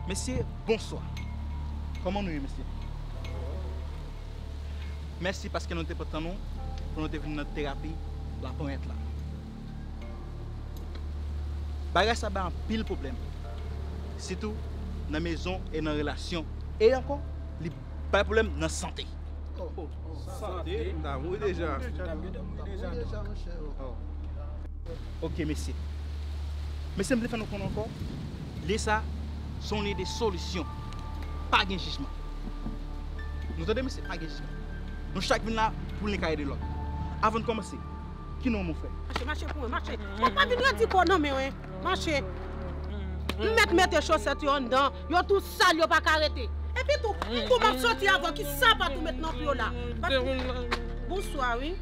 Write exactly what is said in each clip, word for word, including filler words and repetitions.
Mesye, bonswa. Kòman nou ye, mesye? Mèsi paske nou te pran tan nou pou nou te vin nan terapi laponyèt la. Bagay sa bay anpil pwoblèm, sitou nan mezon e nan relasyon. E ankò, li bay pwoblèm nan sante. Oh. Sante, m ta mouri deja. M ta mouri deja, monchè. Oh. Ok, mesye. Mesye, m vle fè nou konnen ankò, lye sa, se yon lye de solisyon. Pa gen jijman. Nou tande, mesye, pa gen jijman. Nou chak vin la pou l ka ede lòt. Avan n kòmanse, ki non mon frè? Mache, mache pou mwen, mache. Ou pa vin redi kò nan men w, mache. M mèt mete chosèt yo anndan, yo tou sal, yo pa ka rete. Epi tou, m tou m ap soti avè w, ki sapat ou met nan pye w la? Bat pou, bonswa, wi.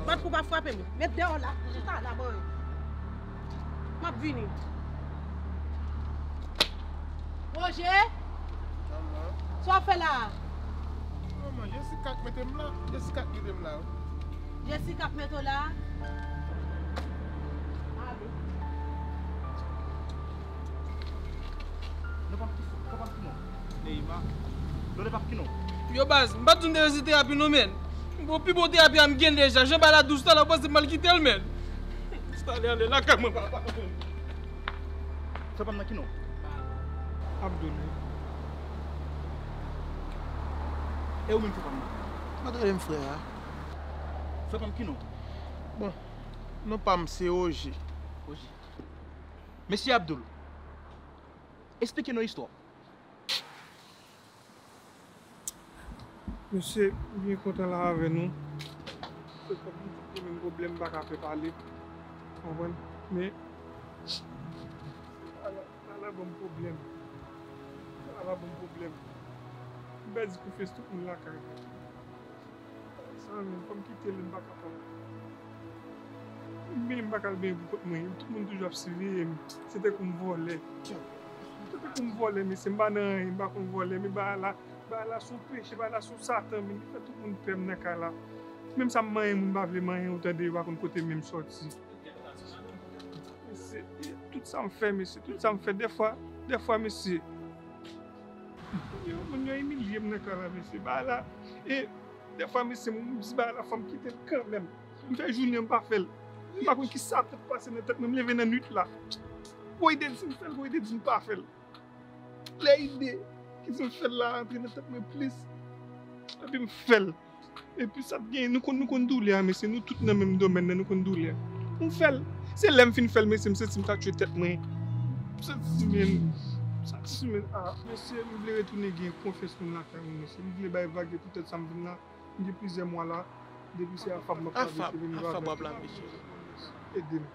Bat pou pa frape m. Met deyò la, chita la, bon. M ap vini. Roger? Sa w ap fè la a? Manman, Jessica k mete m la. Jessica k mete m la, wi. Jessica k mete w la a? Ale. Non, pa m ki, pa m ki non. Neymar. Non, pa m ki non. Yo, baz, m pa t di w m te resi terapi non, men. Bon, pi bon terapi a m gen deja. Jan bagay la dous la, w panse m al kite l, men. Talè ale lakay mwen, papa. Frè pa m nan ki non? Abdoul. E ou menm, frè pa m nan? Mwen t rele m frè a. Frè pa m ki non? Bon, non pa m se Roger. Roger. Mesye Abdoul, esplike nou istwa w. Mesye, m byen kontan la avè nou. Se kòm m di, gen menm pwoblèm, m pa ka fè pale. Konprann? Men, ala, ala ban m pwoblèm. Ala ban m pwoblèm. M pèdi konfyans tout moun lakay mwen. Sa menm, fò m kite l, m pa kapab. M benyen, m pa ka al benyen pou kont mwen. Tout moun toujou ap siveye m. Se tankou m vòlè. Se tankou m vòlè, mesye, m pa nan anyen, m pa konn vòlè, men bagay la, bagay la se yon peche, bagay la se yon satan, men li fè tout moun pè m nan kay la. Menm sa m manyen moun pa vle manyen, ou tande, yo pa konn kote men m sòti. Mesye, tout sa m fè, mesye, tout sa m fè, dèfwa, dèfwa, mesye. Yo, moun yo imilye m nan kay la, mesye. Bagay la, e dèfwa, mesye, m di bagay la, fò m kite l kanmenm. M fè jounen m pa fè l. M pa konn kisa t ap pase nan tèt mwen. M leve nan nwit la. Gwo ide di m fè l, gwo ide di m pa fè l. Lè ide ki di m fè l la antre nan tèt mwen plis, epi m fè l. Epi sa t gen, nou konn, nou konn doulè a, mesye, nou tout nan menm domèn nan, nou konn doulè a. M fè l. Se lè m fin fè l, mesye, m santi m ta tchwe tèt mwen. M santi, men, m santi, men, ah, mesye, m vle retounen gen konfyans moun lakay mwen, mesye. M vle bay vag, e poutèt sa m vin la. M gen plizyè mwa la, depi se afab m ap la, mesye, vin vag. Afab w ap la, mesye. Ede m.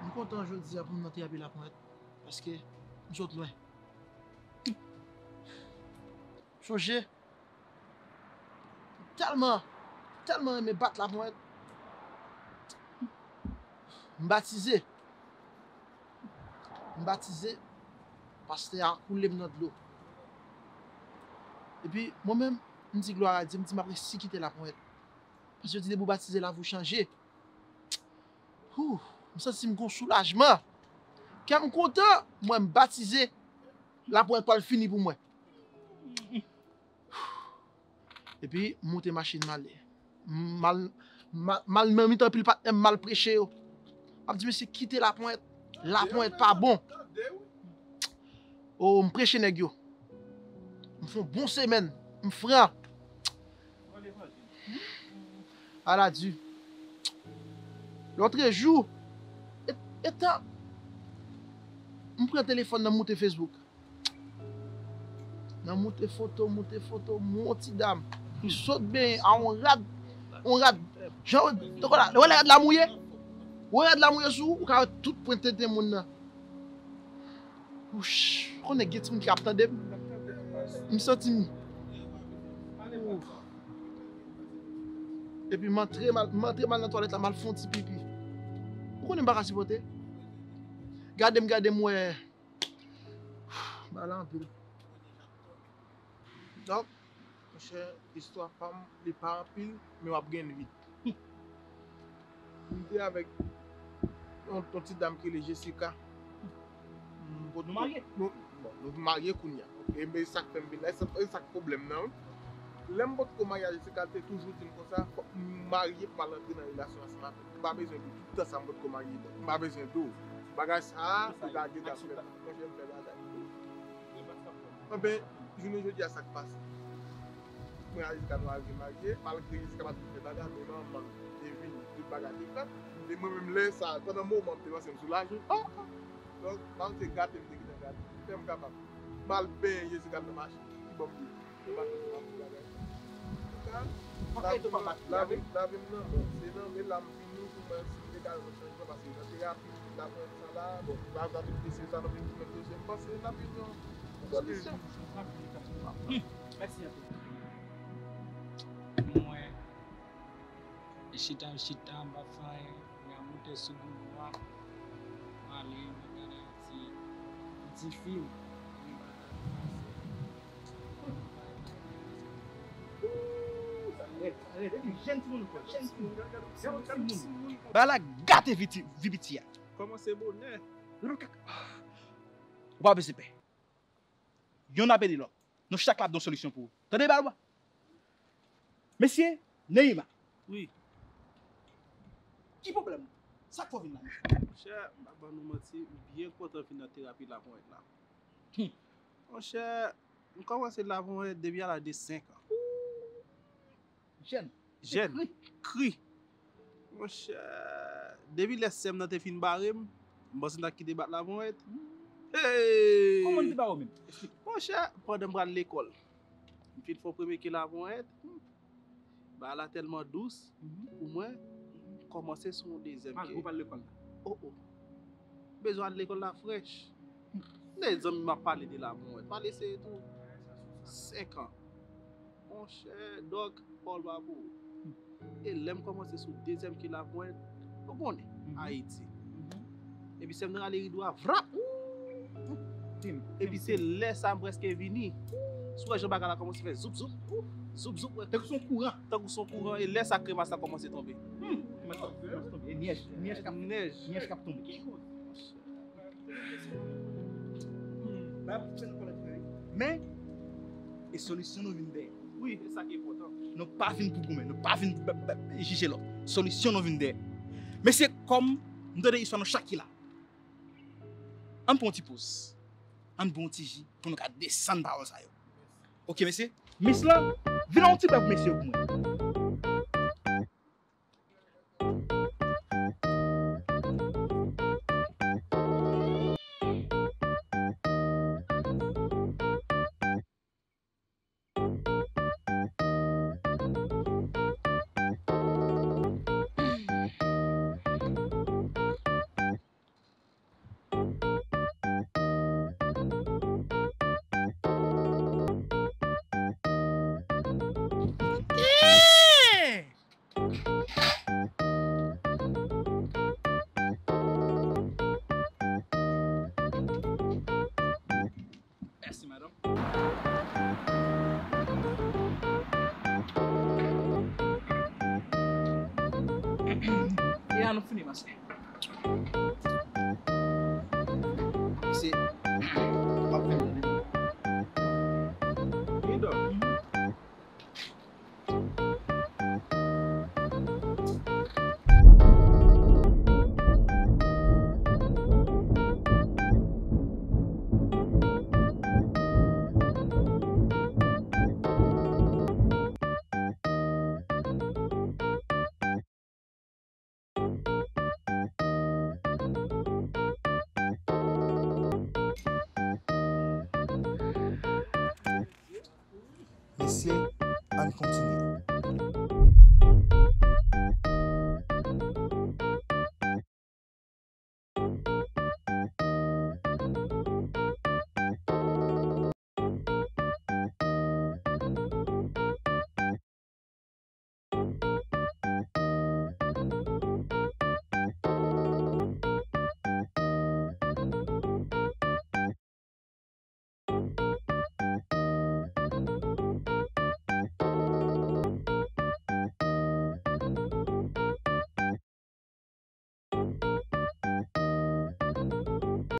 M kontan jodi a pou m nan terapi laponyèt, paske m sot lwen. Sonje, tèlman, tèlman renmen bat laponyèt. M batize. M batize. Pastè a koule m nan dlo. Epi, mwen menm, m di glwa a Dye, m di m ap resi kite laponyèt. Paske yo di depi w batize, lavi w chanje. Hou, m santi m gon soulajman. Kè m kontan, mwen m batize, laponyèt pral fini pou mwen. Epi, m monte machin m ale. M al, m al, m al nan mitan pil patnè m, m al preche yo. M ap di, mesye, kite laponyèt. Laponyèt pa bon. O, m preche nèg yo. M fè yon bon semèn. M fran. Ala di. Lòtrejou, e, etan m pran telefòn nan, m moute Facebook. Nan moute foto, moute foto, m wè yon ti dam. M sot benyen a yon rad, yon rad. Jan, tankou la, wè lè rad la mouye? Wè rad la mouye sou ou, ou ka wè tout pwent tenten moun nan. Wouch, konnen gen timoun ki ap tande m. M santi m. Epi m antre, m al, m antre, m al nan twalèt la, m al fè yon ti pipi. Ou konnen m pa ka sipòte. Gade m, gade m, wè. Bagay la anpil. Donk, monchè, istwa pa m, li pa anpil, men w ap gen l vit. M te avèk yon, yon ti dam ki rele Jessica. M Nou marye. Nou, bon, nou marye kounye a. E men sa k fè m vin la, e sa, e sa k pwoblèm nan, wi. Lè m potko marye a Jessica, l te toujou di m konsa, fòk m marye pou m al antre nan relasyon ansanm avè l. M pa bezwen di w tout tan sa m potko marye, donk m pa bezwen di w. Bagay sa a, se lage l ap fèt. Monchè, m fè bagay. Anben, jounen jodi a, sa k pase? Mwen a Jessica nou arive marye, malgre Jessica pa t vin fè bagay, men manman m te vini, tout bagay te fèt. E mwen menm lè sa, pandan moman m te panse m soulaje. Ah! Donk, Bondye gate m te gentan gate. Fè m kapab. M al benyen Jessica nan machin. Ki bò m ye? Yo pa konn m ap fè bagay. Antouka, lavi m, lavi m nan, bon, se nan men la m vini pou mwen si m te ka jwenn chanjman, paske nan terapi, m ta pran sa la, bon, m pa vle ap eseye sa nan men, men m panse n ap jwenn yon solisyon. Mèsi anpil. Mwen, chita, chita, m pa fè anyen. Mwen moute sou goudwon an, m ale, mwen gade yon ti, yon ti fim. Sa rèd, sa rèd. Epi jèn timoun ankò, jèn timoun. Gade yon timoun. Bagay la gate vi ti, vi piti a. Kòmanse bonè. Ou pa bezwen pè. Yonn ap ede lòt. Nou chak la ap gen yon solisyon pou ou. Tande ba ou. Mesye, Neima. Wi. Ki pwoblèm ou? Sa k fè w vin la, mesye? Monchè, m pa ban nou manti, m byen kontan vin nan terapi lavonyèt la. Hmm. Monchè, m kòmanse lavonyèt depi a laj de senk an. Jèn. Jèn. Kri. Monchè, depi lè sè m nan te fin bare m, m panse m ta kite bat lavonyèt. Hey! Kòman l te bare w menm? Monchè, pandan m pral lekòl, m fin fè yon premye ke lavonyèt. Bagay la tèlman dous pou mwen, m kòmanse sou yon dezyèm ke. Malgre w pa al lekòl la. Oh, oh. Bezwen al lekòl la frèch. Nèg zanmi m ap pale de lavonyèt. M al eseye tou. Senk an. Monchè, dòk, pawòl pa pou ou. E lè m kòmanse sou dezyèm ke lavonyèt, ou konnen, Ayiti. Epi sè m nan rale rido a, vrap! Epi se lè sa m prèske vini. Si w wè jan bagay la kòmanse fè zoup, zoup, zoup, zoup, wè. Tankou se yon kouran. Tankou se yon kouran, e lè sa kremas la kòmanse tonbe. Hmm. Kremas la kòmanse tonbe. E nyèj, nyèj k ap, nyèj k ap tonbe. Men, e solisyon nou vin dèyè. Wi, e sa ki enpòtan. Nou pa vin pou goumen, nou pa vin b-, b-, jije lòt. Solisyon nou vin dèyè. Mesye, kòm m tande istwa nou chak ki la, ann pran yon ti poz. Ann bwè yon ti ji pou nou ka desann pawòl sa yo. Oke, mesye? Mis lan, vin yon ti bèf mesye pou mwen. Mèsi, madanm. E a nou fini, mastè. Se, w ap fè. Li dò. Mesye, ann kontinye.